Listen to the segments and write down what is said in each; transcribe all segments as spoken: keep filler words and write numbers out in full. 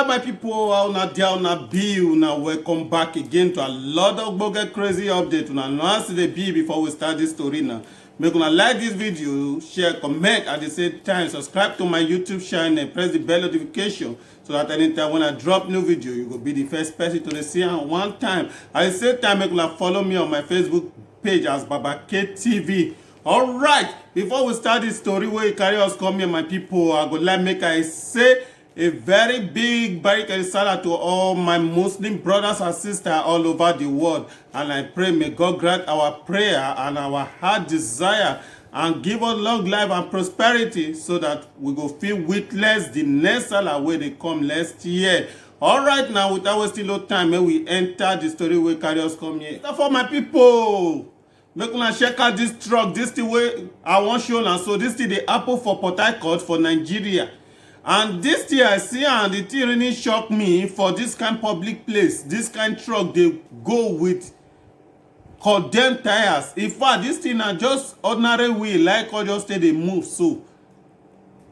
My people, how una dey, how una be? Una welcome back again to a lot of ogbonge crazy update. Una know as e dey be. Before we start this story now, make una like this video, share, comment, at the same time subscribe to my YouTube channel, press the bell notification, so that anytime when I drop new video, you go be the first person to dey see am one time. At the same time, make una follow me on my Facebook page as Baba K T V. Alright, before we start this story wey carry us come here, my people, I go like make I say a very big barika risala to all my Muslim brothers and sisters all over the world, and I pray may God grant our prayer and our heart desire and give us long life and prosperity, so that we go fit witness the next Salah wey dey come next year. Alright, now, without wasting no time, make we enter the story wey carry us come here. So, for my people, make una check out this truck, this thing wey I wan show una. So this thing dey happen for Port Harcourt for Nigeria, and this thing I see am, the thing really shock me. For this kind public place, this kind truck dey go with condemn tires. In fact, this thing na just ordinary wheel, like, or just take dey move so.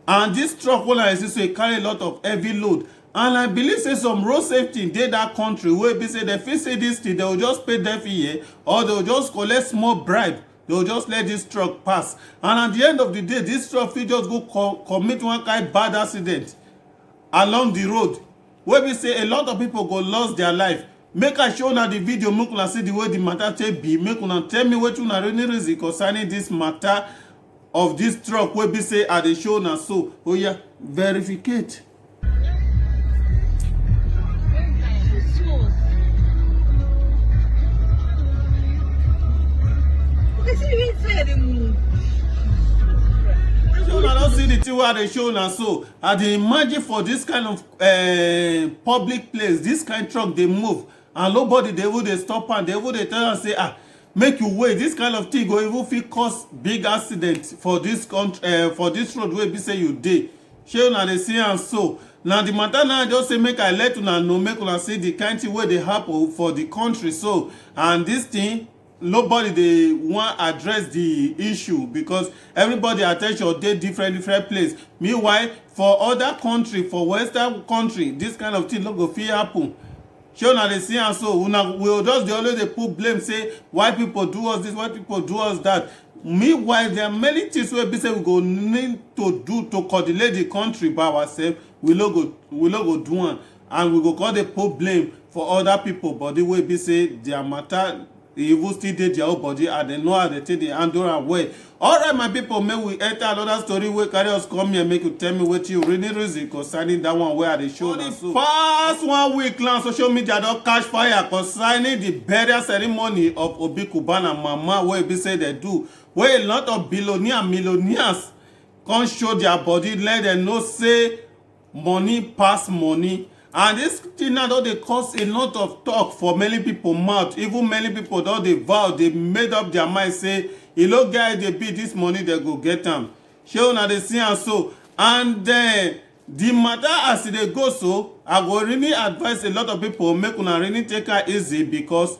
And this truck wey I see so, e carry a lot of heavy load, and I believe say some road safety dey that country wey be say dem fit see this thing, dem go just pay deaf ear, or dem go just collect small bribe, dem go just let this truck pass. And at the end of the day, this truck fit just go co- commit one kind bad accident along the road wey be say a lot of people go lost their life. Make I show una the video, make una see the way the matter take be, make una tell me wetin una really reason concerning this matter of this truck wey be say I dey show una so. Oya, verificate. Shey una don see the thing wey I dey show una so? I dey imagine for this kind of uh, public place, this kind truck dey move, and nobody dey even dey stop am, dey even dey tell am say, ah, make you wait. This kind of thing go even fit cause big accident for this country, uh, for this road wey be say you dey. Shey una dey see am so? Na the matter now, I just say make I let una know, make una see the kind thing wey dey happen for the country so. And this thing, nobody dey wan address the issue because everybody attention dey different different place. Meanwhile, for other country, for western country, this kind of thing no go fit happen. Shey una dey see am so? Una will just dey always dey put blame, say why people do us this, why people do us that. Meanwhile, there are many things wey be say we go need to do to coordinate the country by ourselves. We no go we no go do am, and we go come dey put blame for other people body wey be say their matter e even still dey their own body, and dem know how dem take dey handle am well. Alright, my people, make we enter another story wey carry us come here, make you tell me wetin you really reason concerning that one wey I dey show una so. Past one week now, social media don catch fire concerning the burial ceremony of Obi Cubana mama wey be say dem do, wey a lot of billionaire millionaires come show their body, let dem know say money pass money. And this thing now don dey cause a lot of talk for many people mouth. Even many people don dey vow, dey made up their mind say e no get how e dey be, this money dem go get am. Shey una dey see am so? And uh, the matter as e dey go so, I go really advise a lot of people make una really take am easy, because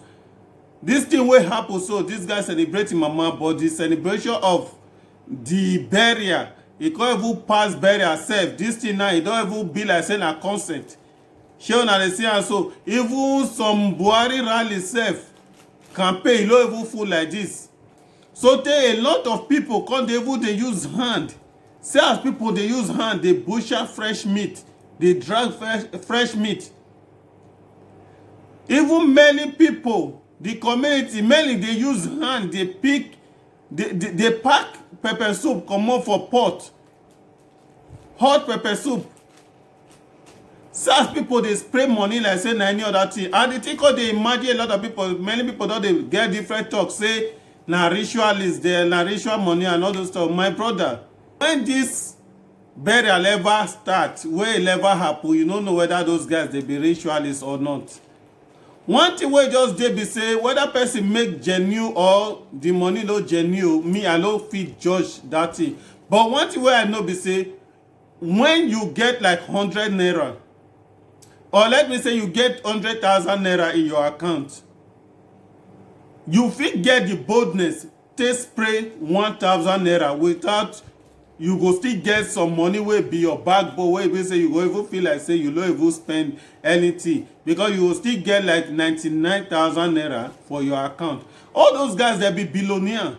this thing wey happen so, this guy celebrate him mama, but the celebration of the burial, e come even pass burial sef. This thing now, e don even be like say na concert. Shey una dey see am so? Even some Buhari rally sef, campaign, e no even full like this. So tey a lot of people come dey even dey use hand. See as people dey use hand dey butcher fresh meat, dey drag fresh, fresh meat. Even many people, the community, many dey use hand dey pick, dey, dey, dey pack pepper soup comot for pot, hot pepper soup. See as people dey spray money like say na any other thing. And the thing come dey imagine a lot of people, many people don dey get different talk say na ritualist there, na ritual money and all those stuff. My brother, when this burial ever start, wey e ever happen, you no know whether those guys dey be ritualists or not. One thing wey just dey be say whether person make genuine or the money no genuine, me, I no fit judge that thing. But one thing wey I know be say when you get like hundred naira, or let me say you get hundred thousand naira in your account, you fit get the boldness take spray one thousand naira without You go still get some money wey be your backbone, wey be say you go even feel like say you no even spend anything, because you go still get like ninety-nine thousand naira for your account. All those guys, they be billionaire.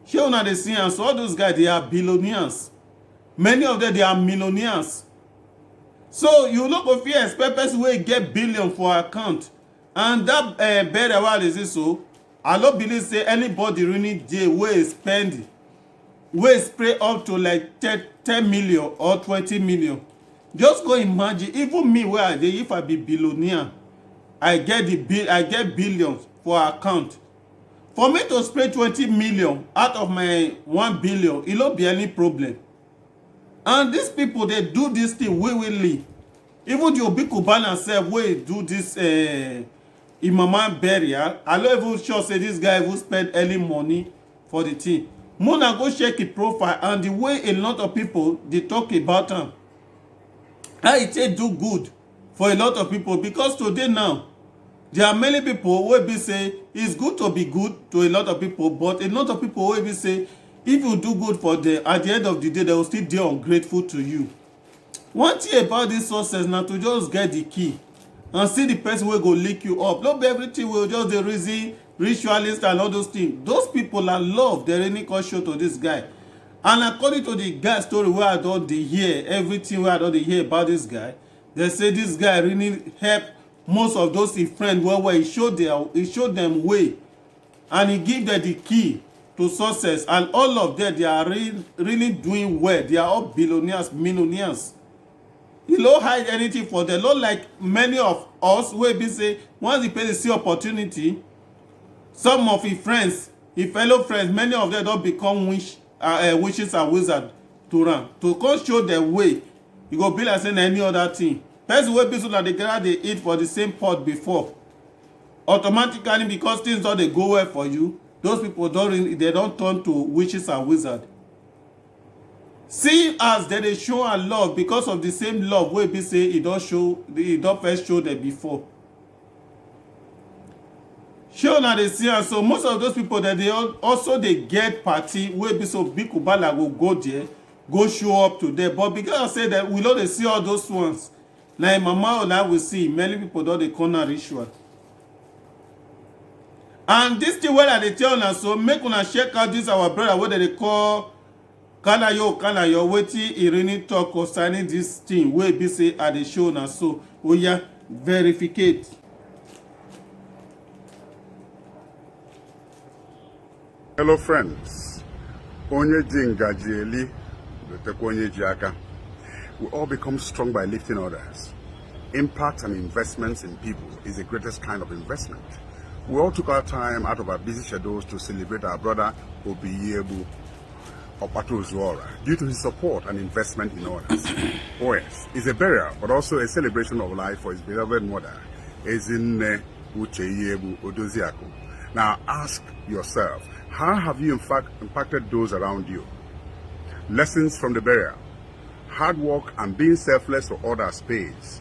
Shey una dey see am? So all those guys, they are billionaires. Many of them, they are millionaires. So you no go fit expect person wey get billion for account. And that uh, burial wey I dey see so, I no believe say anybody really dey wey spend, wey spray up to like ten, ten million or twenty million. Just go imagine, even me wey I dey, if I be billionaire, I get the bill, I get billions for account. For me to spray twenty million out of my one billion, e no be any problem. And these people, they do this thing willingly. Even the Obi Cubana sef wey do this uh, im mama burial, I no even sure say this guy even spend any money for the thing. Mona go check his profile and the way a lot of people dey talk about am, how e take do good for a lot of people, because today now, there are many people wey be say it's good to be good to a lot of people, but a lot of people wey be say if you do good for them, at the end of the day, they will still dey ungrateful to you. One thing about this success na to just get the key and see the person wey go lick you up. No be everything wey just dey reason ritualist and all those things. Those people are love they really come show to this guy. And according to the guy story wey I don dey hear, everything wey I don dey hear about this guy, they say this guy really help most of those his friends well well. He show their, he show them way, and he give them the key to success. And all of them, they are re- really doing well. They are all billionaires, millionaires. He no hide anything for them. Not like many of us wey be say once the person see opportunity, some of his friends, his fellow friends, many of them don become witch, uh, uh, witches and wizards to am, to come show them way. E go be like say na any other thing. Person wey be so na the guy dey eat for the same pot before. Automatically, because things don dey go well for you, those people don really, they don turn to witches and wizards. See as dem dey show am love because of the same love wey be say e don show, e don first show them before. Shey una dey see am? So most of those people dem dey al- also dey get party wey be so big kubala go go there, go show up to them, but because of say that we no dey see all those ones, na im mama una we see many people don dey come na ritual. And this thing wey I dey tell una so, make una check out this our brother wey dem dey call Kanayo Kanayo, wetin he really talk concerning this thing wey be say I dey show una so. Oya, verificate. Hello, friends. Onye ji ngaji eli, letekwa onye ji aka. We all become strong by lifting others. Impact and investments in people is the greatest kind of investment. We all took our time out of our busy schedules to celebrate our brother Obiyebu Opatozuora due to his support and investment in others. Oh yes, it's a burial, but also a celebration of life for his beloved mother, Ezinne Uche Iyebu Odoziaku. Now ask yourself, how have you in fact impacted those around you? Lessons from the burial. Hard work and being selfless for others pays.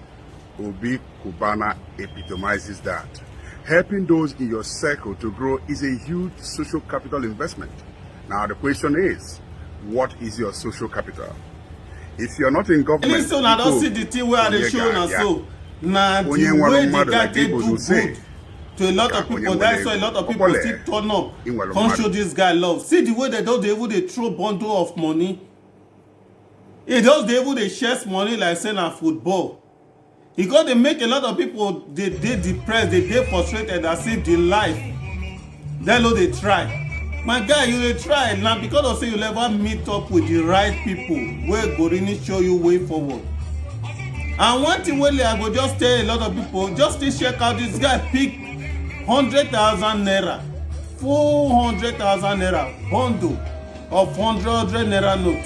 Obi Cubana epitomizes that. Helping those in your circle to grow is a huge social capital investment. Now the question is, what is your social capital? If you're not in government, Listen, I don see the thing wey I dey show una so. Na the way the guy take do good to a lot of people. That's why a lot of people still turn up, come show this guy love. See the way they don dey even dey throw bundle of money. E just dey even dey share money like say na football. E go dey make a lot of people dey dey depressed, dey dey frustrated as if the life dem no dey try. My guy, you dey try na because of say you never meet up with the right people wey go really show you way forward. And one thing wey I go just tell a lot of people, just still check out this guy pick hundred thousand naira, full hundred thousand naira bundle of hundred naira note.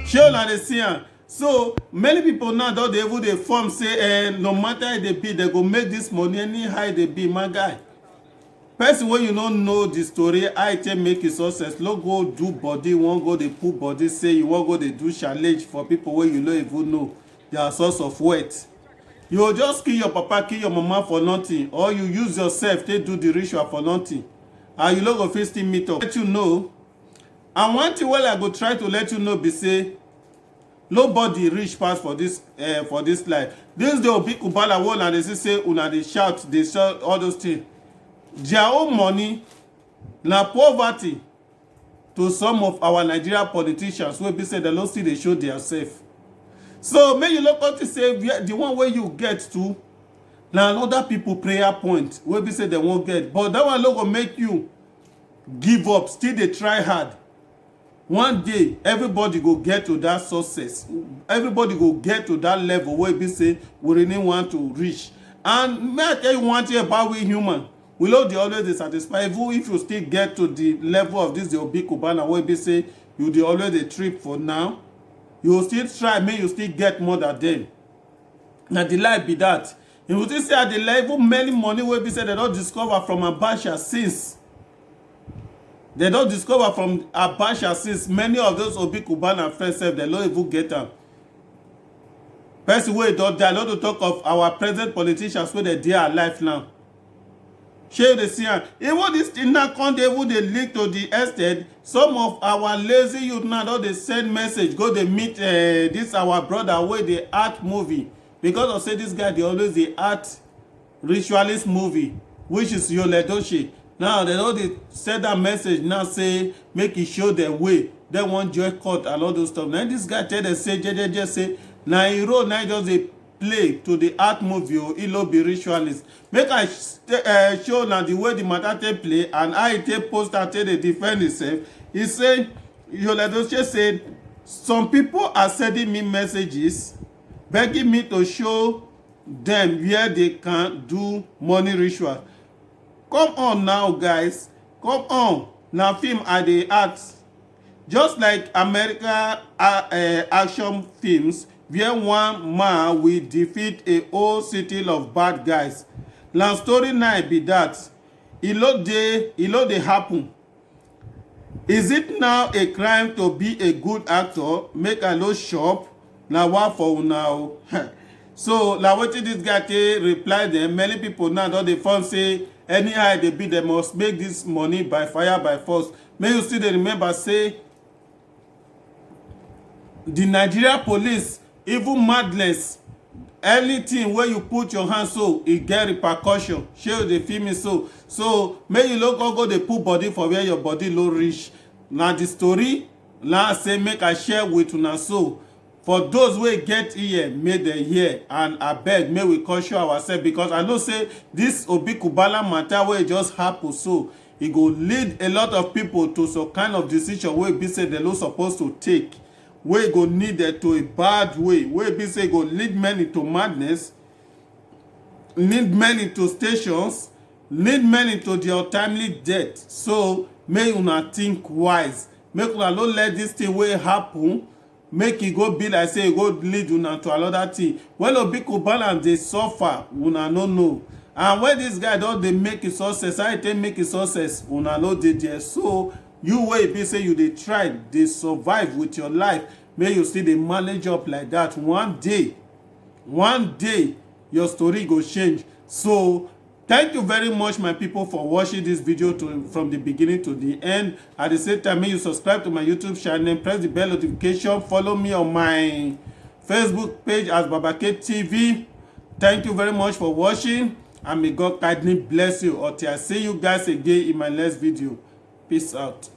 Shey una dey see am? So many people now don dey even dey form say eh, no matter how e dey be, dem go make this money anyhow e dey be. My guy, person wey you no know the story, how e take make e success, no go do body, wan go dey put body say you wan go dey do challenge for people wey you no even know their source of wealth. You go just kill your papa, kill your mama for nothing, or you use yourself take do the ritual for nothing, and you no go fit still meet up. Let you know, And one thing wey I go try to let you know be say nobody rich pass for this uh, for this life. This the Obi Kubala one and they say say una dey shout, dey shout all those things. Their own money na poverty to some of our Nigeria politicians wey be say dem no still dey show their self. So make you no come think say the one wey you get to na another people prayer point wey be say dem wan get, but that one no go make you give up, still dey try hard. One day everybody go get to that success, everybody go get to that level wey be say we really want to reach. And may I tell you one thing about we human, we no dey always dey satisfy. Even if you still get to the level of this the Obi Kubana wey be say you dey always dey trip for now, you go still try make you still get more than them. Na the life be that. You go still see at the level many money wey be say dem don discover from Abacha since. Dem don discover from Abacha since. Many of those Obi Kubana friends sef dem no even get am. Person wey don die, no to talk of our present politicians wey dem dey alive now. Shey you dey see am? Even this thing now come dey even dey leak to the extent some of our lazy youth now don dey send message go dey meet uh, this our brother wey dey act movie, because of say this guy dey always dey act ritualist movie, which is Yul Edochie. Now dem don dey send that message now say make e show dem way, dem wan join cult and all those stuff. Na this guy tell dem say jejeje say na him role na him just dey play to the art movie o, he no be ritualist. Make I st- uh, show na the way the matter take play and how he take post and take dey defend himself. He say, Yul Edochie say, some people are sending me messages begging me to show them where they can do money ritual. Come on now, guys. Come on. Na film I dey act. Just like America uh, uh, action films where one man will defeat a whole city of bad guys. Na story nine be that. E no dey e no dey happen. Is it now a crime to be a good actor? Make I no shop. Na wa for una o. So na wetin this guy take reply them. Many people now don dey form say anyhow e dey be dem must make this money by fire by force. Make you still dey remember say the Nigeria police, even madness, anything wey you put your hand so e get repercussion. Shey you dey feel me so? So make you no go go dey put body for where your body no reach. Na the story na say make I share with una so. For those wey get ear, make dem hear, and abeg make we caution ourselves, because I know say this Obi Kubala matter wey just happen so, e go lead a lot of people to some kind of decision wey be say dem no suppose to take, wey go lead dem to a bad way, wey be say go lead many to madness, lead many to stations, lead many to their untimely death. So make una think wise, make una no let this thing wey happen make e go be like say e go lead una to another thing. When Obi Kubana dey suffer, una no know, and when this guy don dey make e success, how e take make e success, una no dey there. So you wey e be say you dey try dey survive with your life, make you still dey manage up like that. One day, one day your story go change. So thank you very much, my people, for watching this video to, from the beginning to the end. At the same time, make you subscribe to my YouTube channel, press the bell notification, follow me on my Facebook page as Babake T V. Thank you very much for watching, and may God kindly bless you until I see you guys again in my next video. Peace out.